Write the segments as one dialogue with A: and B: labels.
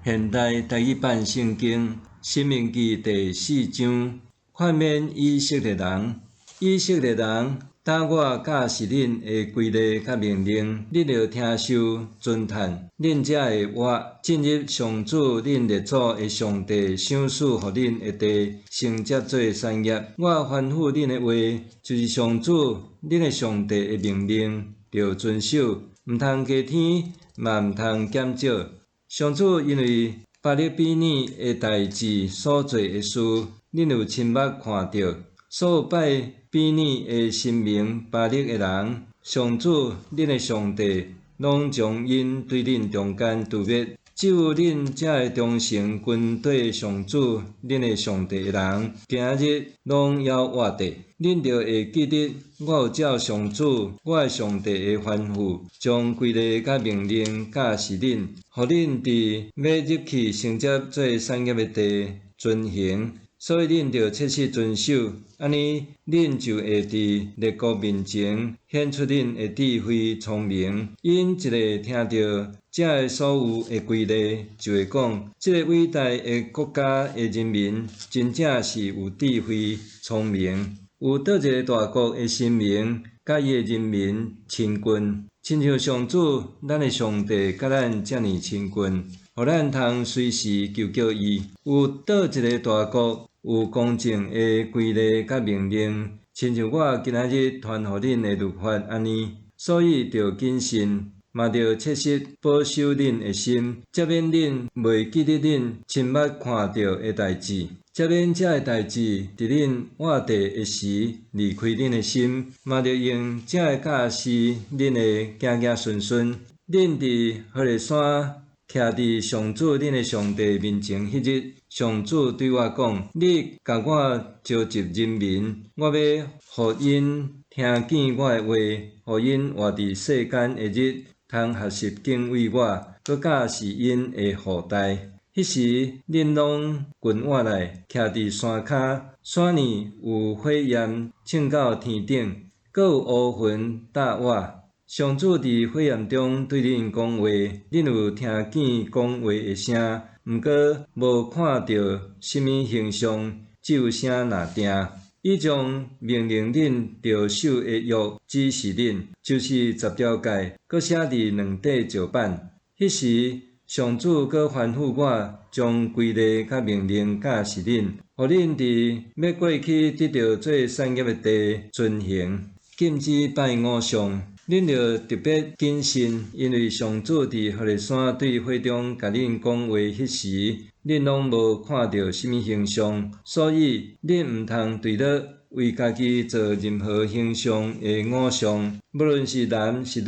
A: 現代台語版聖經《申命記》第四章，勸勉以色列人。以色列人，今我教示恁的規例佮命令，恁著聽受遵趁，恁才會活，進入上主恁列祖的上帝賞賜予恁的地，承接做產業。我吩咐恁的話，就是上主恁的上帝的命令，著遵守，毋通加添，嘛毋通減少。上主因為巴力毗珥的代誌所做的事，恁有親目看著。所有拜毗珥的神明巴力的人，上主恁的上帝攏將𪜶對恁中間除滅。只有恁這个忠誠跟綴上主恁的上帝的人，今日攏猶活著。恁著會記得，我有照上主我的上帝的吩咐，將規例佮命令教示恁，予恁佇欲入去承接做產業的地遵行。所以恁著切實遵守，按呢恁就會佇列國面前顯出恁的智慧聰明。𪜶一下聽著這个所有的規例，就會講：這个偉大的國家的人民，真正是有智慧聰明。有佗一个大國的神明，佮伊的人民親近，親像上主咱的上帝佮咱遮爾親近，予咱通隨時求叫伊。有佗一个大國有公正的規例佮命令，親像我今仔日傳予恁的律法按呢，所以著謹慎，嘛著切實保守恁的心，才免恁袂記得恁親目看著的代誌，才免這个代誌佇恁活著的時離開恁的心，嘛著用這个教示恁的囝囝孫孫。恁佇何烈山徛佇上主恁的上帝面前彼日，上主對我講：你共我召集人民，我欲予𪜶聽見我的話，予𪜶活佇世間的日，通學習敬畏我，閣教示𪜶的後代。彼時，恁攏群倚來，徛佇山跤，山裡有火焰衝到天頂，閣有烏雲罩倚。上主佇火焰中對恁講話，恁有聽見講話的聲，毋過無看著啥物形象，只有聲爾定。伊將命令恁著守的約指示恁，就是十條誡，閣寫佇兩塊石板。彼時，上主閣吩咐我，將規例佮命令教示恁，予恁佇欲過去得著做產業的地遵行。禁止拜偶像，恁著特別謹慎，因為上主佇何烈山對火中共恁講話彼時，恁攏無看著啥物形象，所以恁毋通墜落為家己做任何形象的偶像，無論是男是女，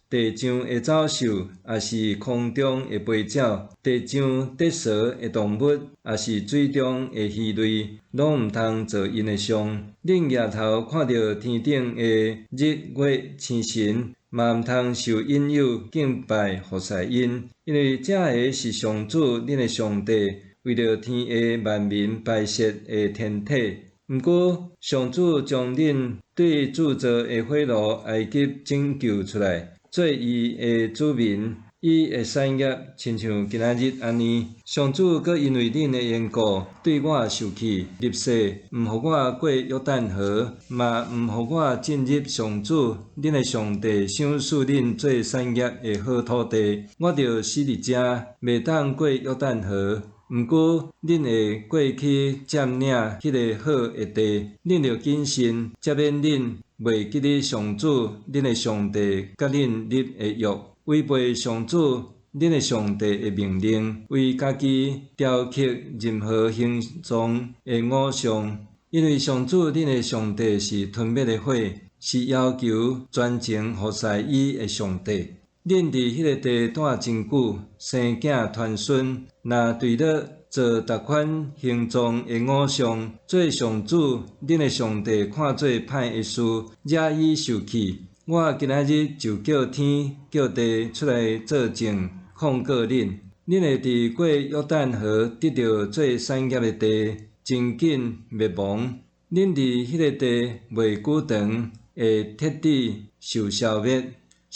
A: 地上的走獸，抑是空中的飛鳥，地上跌踅的動物，抑是水中的魚類，攏毋通做𪜶的像。恁舉頭看著天頂的日月星辰，嘛毋通受引誘敬拜服侍𪜶，因為這个是上主恁的上帝為著天下萬民擺設的天體。毋過，上主將恁對鑄造的火爐埃及拯救出來，做伊的子民，伊的產業，親像今仔日按呢。上主閣因為恁的緣故，對我受氣，立誓毋予我過約旦河，嘛毋予我進入上主恁的上帝賞賜恁做產業的好土地。我著死佇遮，袂當過約旦河。毋過，恁會過去佔領彼个好的地，恁著謹慎，才免恁袂記得上主恁的上帝佮恁立的約，違背上主恁的上帝的命令，為家己雕刻任何形狀的偶像。因為上主恁的上帝是吞滅的火，是要求專情服侍伊的上帝。恁佇彼个地蹛真久，生囝傳孫，若墜落做逐款形狀的偶像，做上主恁的上帝看做歹的事，惹伊受氣。我今仔日就叫天叫地出來做證，控告恁。恁會佇過約旦河得著做產業的地，真緊滅亡。恁佇彼个地袂久長，會徹底受消滅。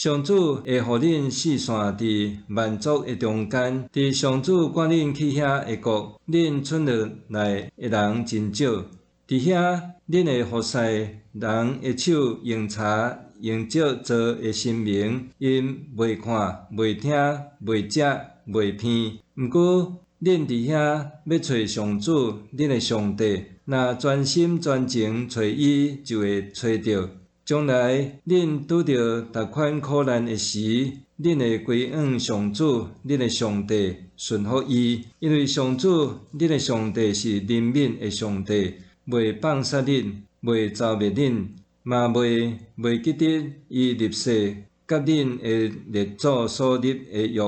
A: 上主會予恁四散佇萬族的中間，佇上主趕恁去遐的國，恁村落內的人真少。佇遐，恁會服侍人的手用柴用石做的神明，𪜶袂看、袂聽、袂食、袂鼻。毋過，恁佇遐欲揣上主，恁的上帝，若專心專情揣伊，就會揣著。將來恁拄著逐款苦難的時，恁會歸向上主，恁的上帝，順服伊，因為上主，恁的上帝是憐憫的上帝，袂放殺恁，袂蹂滅恁，嘛袂記得伊立誓佮恁的列祖所立的約。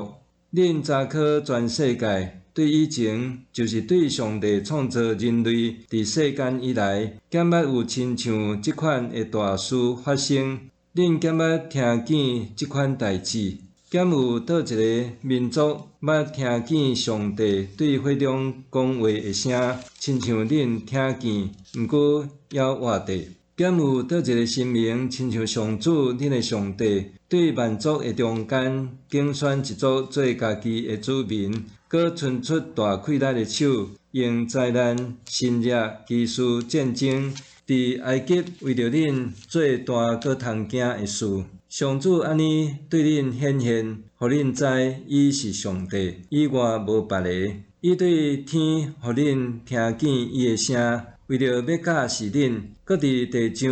A: 恁查考全世界，對以前，就是對上帝創造人類佇世間以來，敢捌有親像這款的大事發生？恁敢捌聽見這款代誌？敢有佗一个民族捌聽見上帝對火中講話的聲，親像恁聽見，毋過猶活著？敢有佗一个神明，親像上主恁的上帝，對萬族的中間揀選一族做家己的子民，閣伸出大氣力的手，用災難、神蹟、奇事、戰爭，佇埃及為著恁做大閣通驚的事。上主按呢對恁顯現，予恁知伊是上帝，以外無別个。伊對天予恁聽見伊的聲，為著欲教示恁，閣佇地上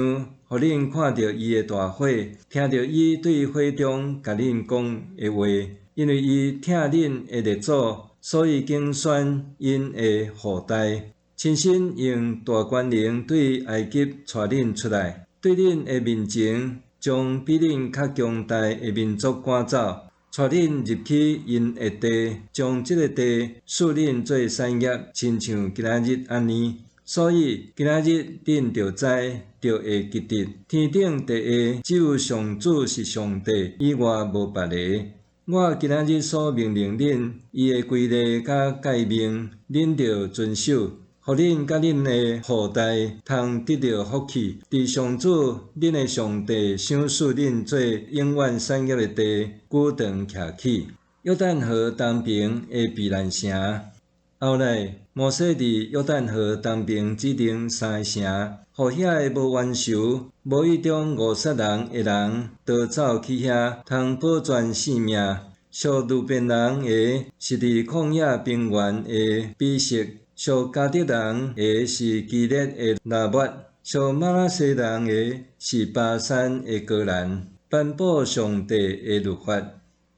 A: 予恁看著伊的大火，聽著伊對火中共恁講的話。因為伊疼恁的列祖，所以揀選𪜶的後代，親身用大權能對埃及帶恁出來，對恁的面前將比恁較強大的民族趕走，帶恁入去𪜶的地，將這个地賜恁做產業，親像今仔日按呢。所以今仔日恁著知，著會記得，天頂地下只有上主是上帝，以外無別个。我今仔日所命令恁，伊的規例佮誡命，恁著遵守，予恁佮恁的後代通得著福氣。佇上主恁的上帝賞賜恁做永遠產業的地，久長徛起。約旦河東爿的避難城。後來，摩西佇約旦河東爿指定三个城，予遐个無冤仇、無意中誤殺人的人逃走去遐，通保全性命。屬流便人的是佇曠野平原的比色；屬迦得人的是基列的拉抹；屬瑪拿西人的是巴珊的歌蘭。頒布上帝的律法。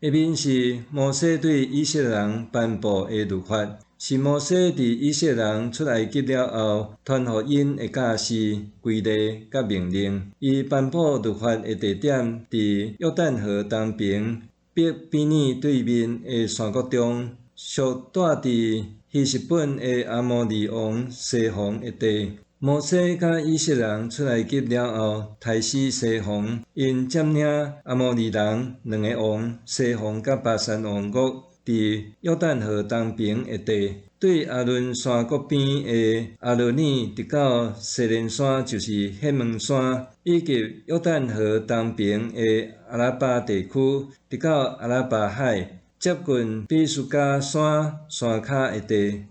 A: 下面是摩西對以色列人頒布的律法，是摩西佇以色列人出埃及了後，傳予𪜶的教示、規例佮命令。伊頒布律法的地點，佇約旦河東爿伯比珥對面的山谷中，屬住佇希實本的亞摩利王西宏的地。摩西佮以色列人出埃及了後，刣死西宏，𪜶佔領亞摩利人兩个王西宏佮巴珊王噩佇約旦河東爿的地，對亞倫山谷邊的亞羅耳，直到西連山，就是黑門山，以及約旦河東爿的阿拉巴地區，直到阿拉巴海，接近比斯迦山山跤的地。